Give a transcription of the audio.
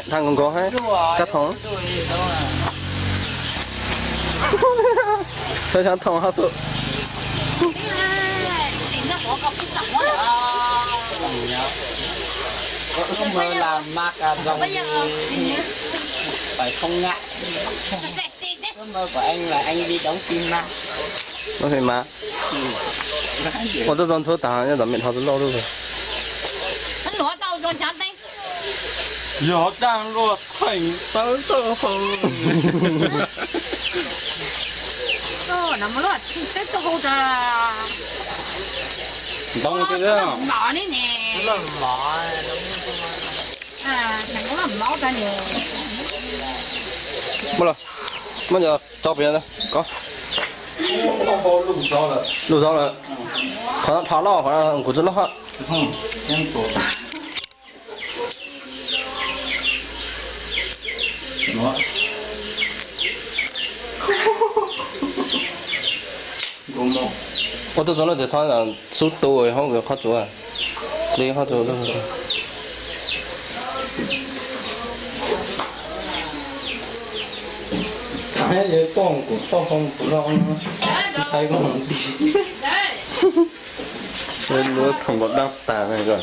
Thaj nkaus nkaus hab, kab thoom. Xyov xyov thoom hab xwb. Ước mơ là Mark à, dòng đi phải không ngại. Ước mơ của anh là anh đi đóng phim ma. Đóng phim ma. Ua tuaj txog ntxhuav taag, nyob tom mem dhau txug lauj lub. Yog daj luaj txheem tawb taub hau. Ntoo ti, muab los, muab cov tso pem ko. Lug zov lawm. Qhov no dhau lawm, qhov no kuv tsi loj hab. Ua tuaj txug no tes thov xub tu hauv qhov tsuav, li qhov tsuav. Txhais yog tuaj kuv tuaj hau kuv los ntshai koj mus nti. Lub thoom nkaus dab tas ko.